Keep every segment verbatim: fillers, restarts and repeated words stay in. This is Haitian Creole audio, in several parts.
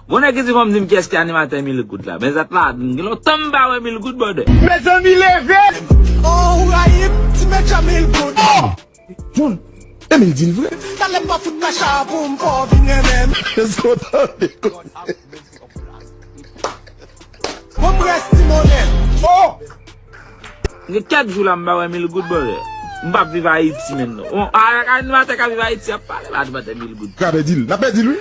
Gon nèg ki di fò m di m kiyès ki animatè Mil Goud la. Men zèt la, gen lontan m pa wè Mil Goud, brother. Mezanmi, leve! Oh, ou rayi m, ti mèt jan Mil Goud. John, Emil di l vre. Talè m pa fout kach a pou m fè w vin renmen m. Èske w tande koze? Bon, m rès ti monnen. Oh! Gen kèk jou la m pa wè Mil Goud, brother. M p ap viv Ayiti menm non. Bon, a, a, animatè k ap viv Ayiti ap pale, animatè Mil Goud. N a pèdi l, n a pèdi l wi.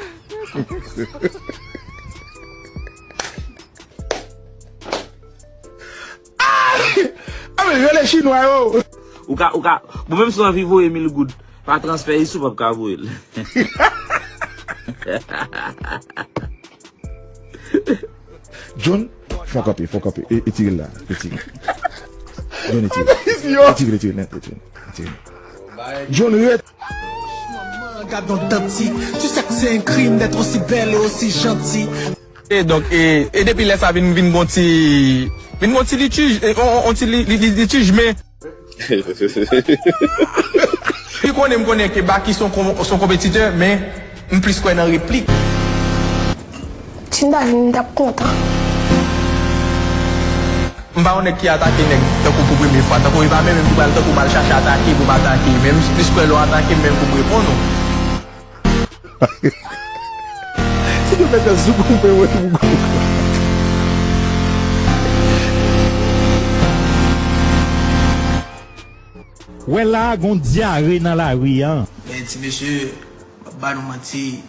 Ay! A men rele chinwa yo. Ou ka, ou ka, bon, menm si w anvi voye Mil Goud pa transfè isi, w p ap ka voye l. John, fò kanpe, fò kanpe. E, etire l la, etire. John, etire. Etire, etire, nèt, etire, etire. John, ret. Maman, gad yon danti. Tu sais que c'est un crime d'être aussi belle et aussi gentille. E donk, e, e depi lè sa vin, vin gon ti, vin gon ti litij, e, on, on, on ti li, li, li, litij, men li konnen, m konnen ke Baky se yon kon-, se yon konpetitè, men m plis kwè nan replik. Si m ta vin, m t ap kontan. M pa yon nèg ki atake nèg tankou pou premye fwa. Tankou e pa menm ki pral tankou m al chache atake pou m atake. Men m plis kwè lè w atake m, menm pou m reponn ou. Si nou mèt nan sou koupe wè pou gou. Wè la a gon dyare nan lari a. Men ti mesye, m ap ba nou manti,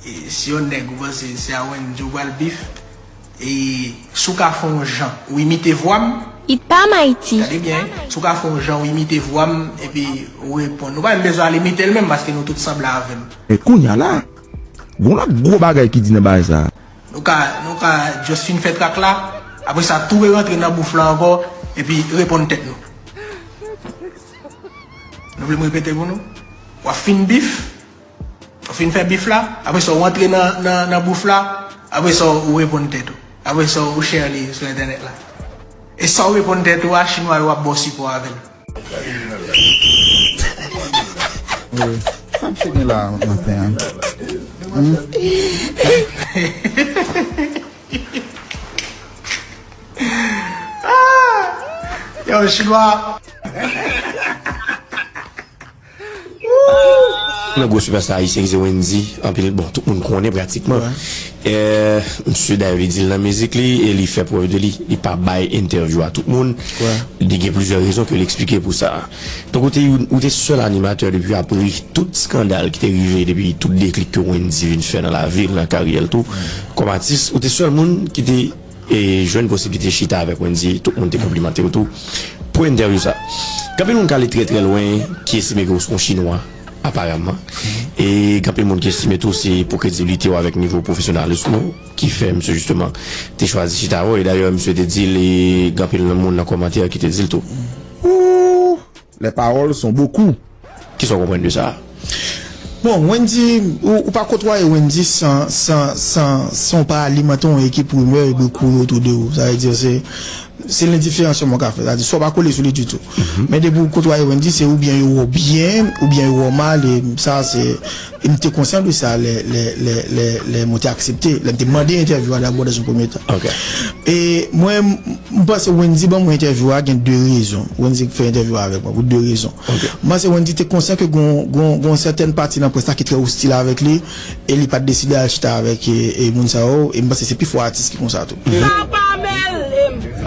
e, si yon nèg ou panse se a Wendy ou pral bif, e, si w ka fè yon jan ou imite vwa m. It pa m Ayiti. Gade byen, si w ka fè yon jan ou imite vwa m, epi ou reponn. Nou pa menm bezwen al imite l menm, paske nou tout sanble avè m. E kounye a la, gon lòt gwo bagay ki di nan bagay sa a. Nou ka, nou ka just fin fè trak la, apre sa tou rerantre nan bouf la ankò, epi reponn tèt nou. Nou vle m repete pou nou? W ap fin bif, w ap fin fè bif la, apre sa w rantre nan, nan, nan bouf la, apre sa w reponn tèt ou. Apre sa w share li sou entènèt la. E sa w reponn tèt ou a, chinwa yo ap ba w sipò avè l. Wi. Sa misye gen la maten an? Hmm? Yo, chinwa. Nan gwo sipèsta ayisyen ki se Wendy, anpil, bon, tout moun konnen pratikman. Wi. E, misye dayè li di l nan mizik li, e li fè prèv de li. Li pa bay entèvyou a tout moun. Wi. Li gen plizyè rezon ke li eksplike pou sa. Donk, ou te, ou te sèl animatè depi apre tout skandal ki te rive, depi tout deklik ke Wendy vin fè nan lavi l, nan karyè l tou. Kòm atis, ou te sèl moun ki te e jwenn posiblite chita avèk Wendy, tout moun te konplimante w tou pou entèvyou sa. Gen anpil moun k ale trè, trè lwen, ki estime ke w se yon chinwa, aparamman. E gen anpil moun ki estime tou se pou kredibilite w avèk nivo pwofesyonalis ou ki fè misye jisteman te chwazi chita avè w. E dayè, misye te di l, e gen anpil nan moun nan kòmantè ki te di l tou. Ooh! Les paroles sont beaucoup. Kisa w konprann de sa? Bon, Wendy, ou, ou pa kotwaye Wendy san, san, san, san w pa alimante yon ekip rimè epi kouri otou de ou. Sa vle di, se, se lendiferans sèlman w ka fè. Sa vle di, swa w pa kole sou li ditou. Men depi w kotwaye Wendy, se oubyen yo wè w byen, oubyen yo wè w mal, e sa, se, e m te konsyan de sa lè, lè, lè, lè, lè mwen te aksepte, lè m te mande entèvyou a dabò dans un premier temps. Ok. E mwen, m, m panse Wendy ban mwen entèvyou a, gen de rezon. Wendy fè entèvyou a avèk mwen pou de rezon. Ok. M panse Wendy te konsyan ke gon, gon, gon sètèn pati nan près la ki trè ostil avèk li, e li pa t deside al chita avèk, e, e moun sa yo, e m panse se pifò atis ki konsa tou.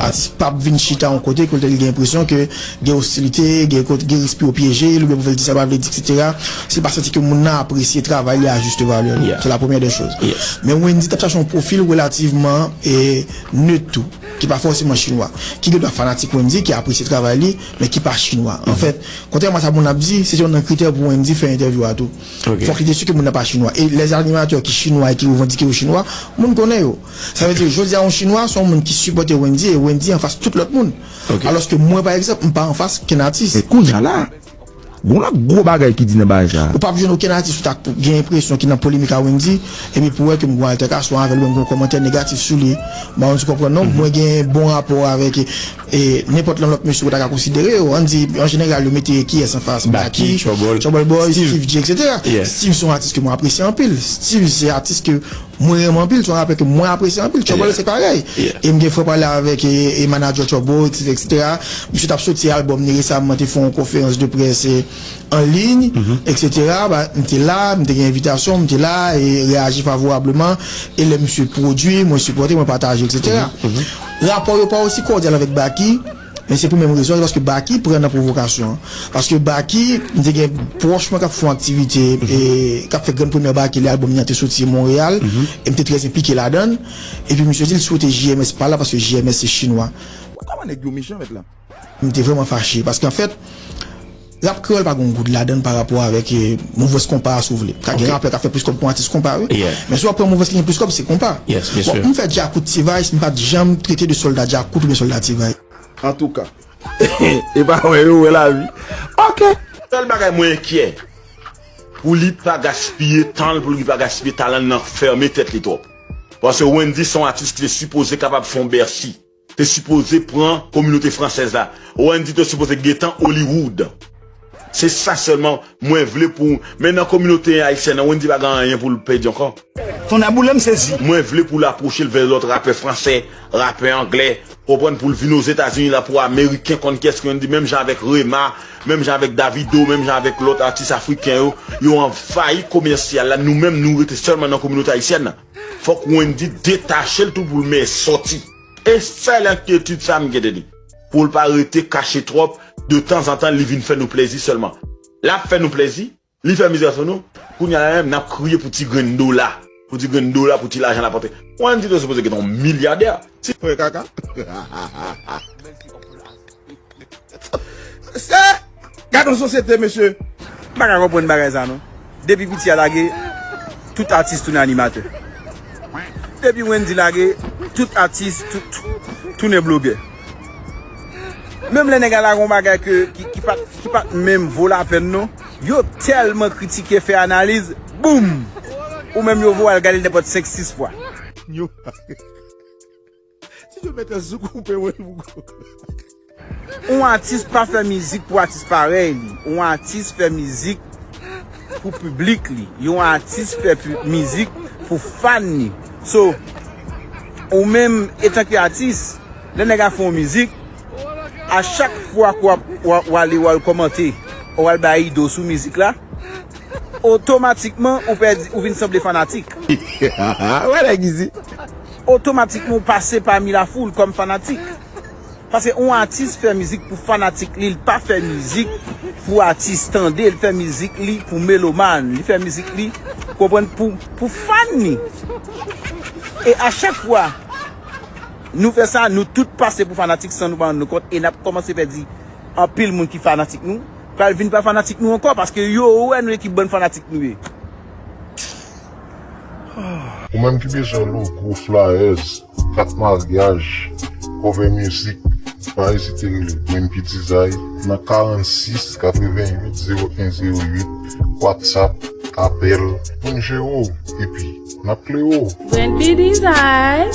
Atis p ap vin chita yon kote kote li gen enpresyon ke gen ostilite, gen kote, gen risk pou yo pyeje l, oubyen pou fè l di sa l pa vle di, et cetera. Si l pa santi ke moun nan apresye travay li a juste valeur li. Yeah. C'est la première des choses. Yes. Men Wendy t ap chache yon pwofil relativman, e, nèt tou, ki pa fòseman chinwa, ki gen dwa fanatik Wendy, ki apresye travay li, men ki pa chinwa. Anfèt, kontrèman a sa moun ap di, se te youn nan kritè pou Wendy fè entèvyou a tou. Ok. Fòk li te si ke moun nan pa chinwa. E lè animatè ki chinwa e ki revandike yo chinwa, moun konnen yo. Sa vle di, jodi a, yon chinwa, se yon moun ki sipòte Wendy, e Wendy anfas tout lòt moun. Ok. Alòske mwen, pa egzanp, m pa anfas kenn atis. E kounye a la, gon lòt gwo bagay ki di nan bagay sa. Ou p ap jwenn okenn atis ou ta gen enpresyon ki nan polemik a Wendy, epi pou wè ke m gon altèkasyon avè l, oubyen m gon kòmantè negatif sou li. M pa konn si w konprann non, mwen gen bon rapò avèk, e, nenpòt lan lòt mesye ou ta ka konsidere yo. Ann di, an jeneral, yo mete kiyès anfas? Baky, Baky, Trouble, Trouble Boy, Steve. Steve J, et cetera. Yeah. Steve se yon atis ke mwen apresye anpil. Steve se atis ke Mwen renmen anpil, se yon rapè ke mwen apresye anpil. Trouble se parèy. E m gen fwa pale avèk e, e manager Trouble, et cetera, et cetera. Misye t ap soti albòm li resaman, te fè yon konferans de près e, an liy, et cetera. Ba, m te la, m te gen envitasyon, m te la e reyaji favorableman. E lè misye pwodui, mwen sipòte, mwen pataje, et cetera. Rapò yo pa osi kòdyal avèk Baky, men se pou menm rezon, se paske Baky pran nan pwovokasyon an. Paske Baky, m te gen pwòch mwen k ap fè yon aktivite, e k ap fè grann premyè Baky, lè albòm li an te soti Monreyal, e m te trè enplike ladan l. Epi misye di l swete J M S pa la, paske J M S se chinwa. Kòman nèg yo mechan mèt la? M te vrèman fache, paske anfèt, rap kreyòl pa gen goud ladan l pa rapò avèk e, mouvans konpa a, si w vle. Ka gen rapè k ap fè plis kòb ke yon atis konpa, wi. Men si w ap pran mouvans ki gen plis kòb, se konpa. Bon, m fè Djakout T-Vice, m pa t janm trete de sòlda Djakout oubyen sòlda T-Vice. Antouka, e pa wè yo wè lavi. Ok. Sèl bagay mwen enkyè pou li pa gaspiye tan l, pou li pa gaspiye talan l nan fèmen tèt li twòp. Paske Wendy se yon atis ki te sipoze kapab fè yon Bercy. Te sipoze pran kominote fransèz la. Wendy te sipoze gentan Hollywood. Se sa sèlman mwen vle pou, men nan kominote ayisyèn nan, Wendy pa gen anyen pou l pèdi ankò. Ton a boule m sezi. Mwen vle pou l apwoche l vè lòt rapè fransè, rapè anglè, konprann, pou l vin Ozetazini la pou ameriken konn kiyès ki Wendy, menm jan avèk Rema, menm jan avèk Davido, menm jan avèk lòt atis afriken yo, yo anvayi komèsyal la, nou menm nou rete sèlman nan kominote ayisyèn nan. Fòk Wendy detache l tou pou l men sòti. E sèl enkyetid sa m gen de li. Pou l pa rete kache twòp, de tanzantan li vin fè nou plezi sèlman. L ap fè nou plezi, li fè mize sou nou, kounye a la menm n ap kriye pou ti grenn dola, pou ti grenn dola, pou ti lajan l ap rantre. Wendy te sipoze gentan yon milyadè. Ti frè kaka. Se, gade yon sosyete, mesye. M pa ka konprann bagay sa non. Depi piti a lage, tout atis tounen animatè. Depi Wendy lage, tout atis, tout, tounen blogè. Menm lè nèg la lage yon bagay ke, ki, ki pa, ki pa t menm vo lapèn non, yo tèlman kritike, fè analiz, boum! Ou menm yo voye al gade l nenpòt senk, sis fwa. Yo. Si yo mete sou koupe, wi, pou yon atis pa fè mizik pou atis parèy li. Yon atis fè mizik pou piblik li. Yon atis fè pi- mizik pou fan li. So, ou menm, etanke atis, lè nèg la fè yon mizik, a chak fwa ke w ap, w ap, w ale, w al kòmante, w al bay ide w sou mizik la, otomatikman, ou pèdi, ou vin sanble fanatik. Wè nèg isi. Otomatikman, ou pase pami lafoul kòm fanatik. Paske yon atis fè mizik pou fanatik li, li pa fè mizik pou atis tande, li fè mizik li pou melomàn, li fè mizik li, konprann, pou, pou fan li. E a chak fwa nou fè sa, nou tout pase pou fanatik san nou pa rann nou kont, e n ap kòmanse pèdi anpil moun ki fanatik nou, pral vin pa fanatik nou ankò, paske yo wè nou e ki bann fanatik nou ye. Ou menm ki bezwen logo, flyers, kat maryaj, cover music, pa ezite rele Gwen P Design nan karannsis katreventuit zewo en zewo uit, WhatsApp, apèl, pou n jere w, epi n ap klere w. Gwen P Design.